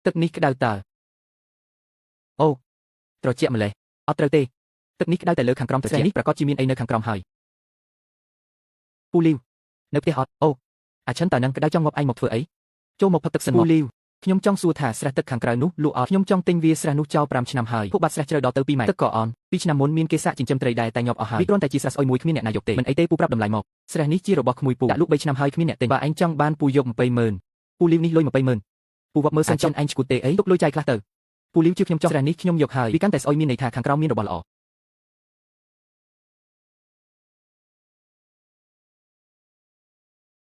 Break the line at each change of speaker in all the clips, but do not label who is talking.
ទឹកនេះក្តៅតើអូត្រជាក់ម្លេះអត់ត្រូវទេទឹកនេះក្តៅតែលើខាងក្រោមត្រជាក់នេះប្រកាសជាមានអីនៅខាងក្រោមហើយពូលីវនៅផ្ទះអត់អូអាឈិនតើនឹងក្តៅចង់ងាប់ឯងមកធ្វើអីចូលមកផឹកទឹកសិនមកពូលីវខ្ញុំចង់សួរថាស្រះទឹកខាងក្រៅនោះលក់អត់ខ្ញុំចង់ទិញវាស្រះនោះចោល5ឆ្នាំហើយភក់បាត់ស្រះជ្រៅដល់ទៅ2ម៉ែត្រទឹកក៏អន់2ឆ្នាំមុនមានគេសាកចិញ្ចឹមត្រីដែរតែញាប់អស់ហើយវាគ្រាន់តែជាស្រះស្អុយមួយគ្មានអ្នកណាយកទេមិនអីទេពូប្រាប់តម្លៃមកស្រះនេះជារបស់ក្មួយពូដាក់លក់3ឆ្នាំហើយគ្មានអ្នកទិញបើឯងចង់បានពូយក200,000ពូលីវនេះលុយ200,000ពូវ៉ាប់មើលសិនចុះឯងឈួតទេអីទុកលុយចាយខ្លះទៅពូលីវជឿខ្ញុំចង់ស្រះនេះខ្ញុំយកហើយវាកាន់តែស្អុយមានន័យថាខាងក្រោមមានរបស់ល្អ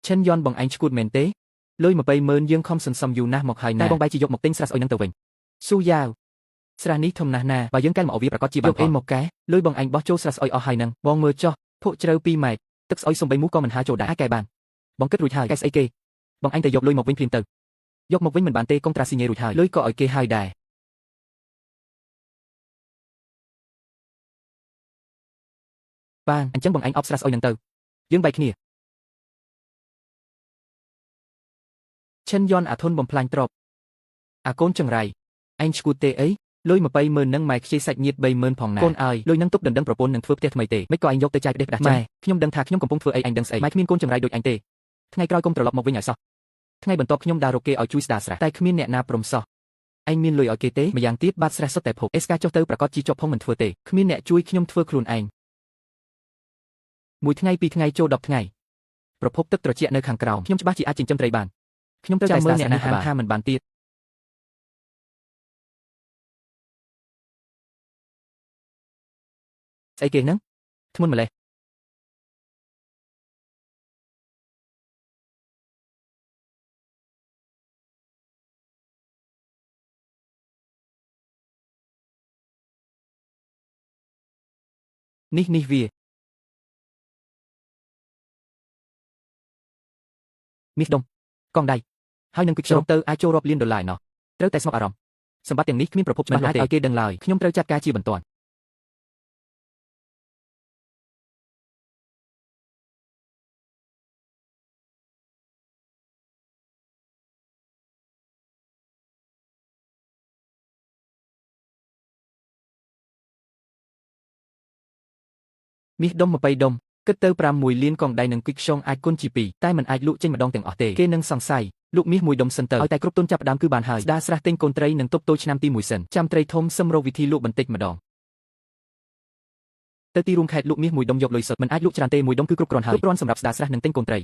ឈិនយន់បងឯងឈួតមែនទេលុយ200,000យើងខំសន្សំយូរណាស់មកហើយណាតែបងបែរជាយកមកទិញស្រះស្អុយនឹងទៅវិញស៊ូយ៉ាវស្រះនេះធំណាស់ណាបើយើងកែមកវាប្រកាសជាបានយកអីមកកែលុយបងឯងបោះចូលស្រះស្អុយអស់ហើយនឹងបងមើលចុះភក់ជ្រៅ2ម៉ែត្រទឹកស្អុយសំបីមូសក៏មិនហើចូលដែរអាចកែបានបងគិតរួចហើយកែស្អីគេបងឯងទៅយកលុយមកវិញភ្លាមទៅយកមកវិញមិនបានទេកុងត្រាស៊ីញ៉េរួចហើយលុយក៏ឲ្យគេហើយដែរបានអញ្ចឹងបងឯងអបស្រះស្អុយនឹងទៅយើងបែកគ្នាឈិនយន់អាធុនបំផ្លាញទ្រព្យអាកូនចង្រៃឯងឈួតទេអីលុយ200,000នឹងម៉ែខ្ចីសាច់ញាតិ30,000ផងណាកូនអើយលុយនឹងទុកដណ្ដឹងប្រពន្ធនឹងធ្វើផ្ទះថ្មីទេមិនក៏ឯងយកទៅចាយផ្ដេសផ្ដាស់ចឹងខ្ញុំដឹងថាខ្ញុំកំពុងធ្វើអីឯងដឹងស្អីម៉ែគ្មានកូនចង្រៃដូចឯងទេថ្ងៃក្រោយកុំត្រឡប់មកវិញឲ្យសោះថ្ងៃបន្ទាប់ខ្ញុំដើររកគេឲ្យជួយស្ដារស្រះតែគ្មានអ្នកណាព្រមសោះឯងមានលុយឲ្យគេទេម្យ៉ាងទៀតបាត់ស្រះសុទ្ធតែភពអេសកាចុះទៅប្រកាសជាជាប់ផងមិនធ្វើទេគ្មានអ្នកជួយខ្ញុំធ្វើខ្លួនឯងមួយថ្ងៃពីរថ្ងៃចូល10ថ្ងៃប្រភពទឹកត្រជាក់នៅខាងក្រោមខ្ញុំច្បាស់ជាអាចចិញ្ចឹមត្រីបានខ្ញុំត្រូវតែមើលអ្នកណាហាមថាមិនបានទៀតស្អីគេហ្នឹងធ្ងន់ម្លេះនេះវាមាសដុំកងដៃហើយនឹងគិតសរុបទៅអាចចូលរាប់លានដុល្លារណោះត្រូវតែស្ងប់អារម្មណ៍សម្បត្តិទាំងនេះគ្មានប្រភពច្បាស់លាស់ទេឲ្យគេដឹងឡើយខ្ញុំត្រូវចាត់ការជាបន្ទាន់មាសដុំ20ដុំគិតទៅ5 1លានកងដៃនឹងគិតខ្យងអាចគុណជា2តែមិនអាចលក់ចេញម្ដងទាំងអស់ទេគេនឹងសង្ស័យលក់មាសមួយដុំសិនទៅឲ្យតែគ្រប់ទុនចាប់ផ្ដើមគឺបានហើយស្ដារស្រះទិញកូនត្រីនឹងទប់ទល់ឆ្នាំទី1សិនចាំត្រីធំសឹមរកវិធីលក់បន្តិចម្ដងទៅទីរួមខេត្តលក់មាសមួយដុំយកលុយសុទ្ធមិនអាចលក់ច្រើនទេមួយដុំគឺគ្រប់គ្រាន់ហើយគ្រប់គ្រាន់សម្រាប់ស្ដារស្រះនិងទិញកូនត្រី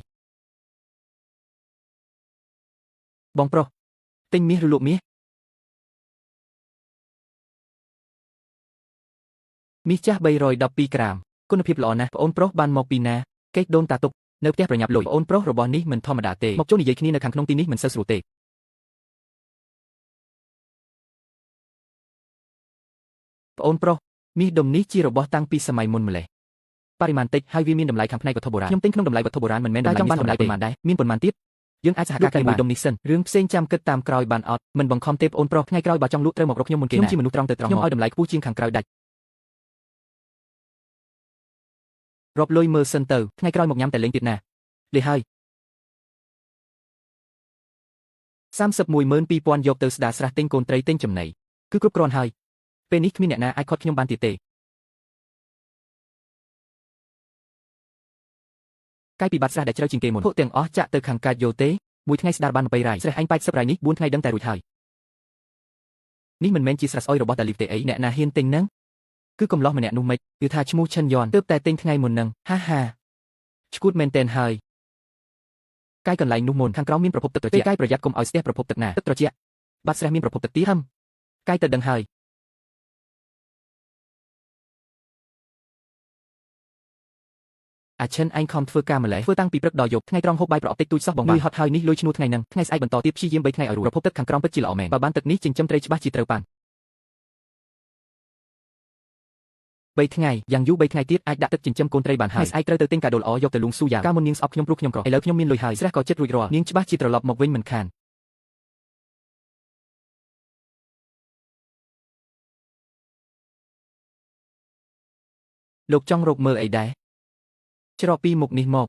បងប្រុសទិញមាសឬលក់មាសមាសចាស់312ក្រាមគុណភាពល្អណាស់ប្អូនប្រុសបានមកពីណាកេកដូនតាទុកនៅផ្ទះប្រញាប់លុយប្អូនប្រុសរបស់នេះមិនធម្មតាទេមកចូលនិយាយគ្នានៅខាងក្នុងទីនេះមិនសូវស្រួលទេប្អូនប្រុសមាសដុំនេះជារបស់តាំងពីសម័យមុនម្លេះបរិមាណតិចហើយវាមានតម្លៃខាងផ្នែកវត្ថុបុរាណខ្ញុំទិញក្នុងតម្លៃវត្ថុបុរាណមិនមែនតម្លៃចង់បានតម្លៃប៉ុន្មានដែរមានប៉ុន្មានទៀតយើងអាចសហការគ្នាមួយដុំនេះសិនរឿងផ្សេងចាំគិតតាមក្រោយបានអត់មិនបង្ខំទេប្អូនប្រុសថ្ងៃក្រោយបើចង់លក់ត្រូវមករកខ្ញុំមុនគេណាខ្ញុំជាមនុស្សត្រង់ទៅត្រង់ខ្ញុំឲ្យតម្លៃខ្ពស់ជាងខាងក្រៅដាច់រាប់លុយមើលសិនទៅថ្ងៃក្រោយមកញ៉ាំតែលេងទៀតណាលេហើយ312,000យកទៅស្ដារស្រះទិញកូនត្រីទិញចំណីគឺគ្រប់គ្រាន់ហើយពេលនេះគ្មានអ្នកណាអាចខត់ខ្ញុំបានទៀតទេកាយពីបាត់ស្រះដែលជ្រៅជាងគេមុនពួកទាំងអស់ចាក់ទៅខាងកើតយោទេមួយថ្ងៃស្ដារបាន20រ៉ៃស្រះអញ80រ៉ៃនេះ4ថ្ងៃដឹងតែរួចហើយនេះមិនមែនជាស្រះស្អុយរបស់តាលីបទេអីអ្នកណាហ៊ានទិញហ្នឹងគឺកំឡោះម្នាក់នោះមិនគឺថាឈ្មោះឈិនយន់ទើបតែទិញថ្ងៃមុននឹងហាហាឈួតមែនតែនហើយកាយកន្លែងនោះមុនខាងក្រោមមានប្រភពទឹកត្រជាក់កាយប្រយ័ត្នកុំឲ្យស្ទះប្រភពទឹកណាទឹកត្រជាក់បាត់ស្រះមានប្រភពទឹកទៀតហឹមកាយទៅដឹងហើយអាឈិនឯងខំធ្វើការម្លេះធ្វើតាំងពីព្រឹកដល់យប់ថ្ងៃត្រង់ហូបបាយប្រអប់តិចតួចសោះបងបាទហត់ហើយនេះលុយឈ្នួលថ្ងៃហ្នឹងថ្ងៃស្អែកបន្តទៀតព្យាយាម3ថ្ងៃឲ្យរួចប្រភពទឹកខាងក្រោមពិតជាល្អមែនបើបានទឹកនេះចិញ្ចឹមត្រីច្បាស់ជាត្រូវបាន3ថ្ងៃយ៉ាងយូរ3ថ្ងៃទៀតអាចដាក់ទឹកចិញ្ចឹមកូនត្រីបានហើយស្អែកត្រូវទៅទិញកាដូល្អយកទៅលួងស៊ូយ៉ាកាលមុននាងស្អប់ខ្ញុំព្រោះខ្ញុំក្រឥឡូវខ្ញុំមានលុយហើយស្រះក៏ចិត្តរួចរាល់នាងច្បាស់ជាត្រឡប់មកវិញមិនខានលោកចង់រកមើលអីដែរច្រកពីមុខនេះមក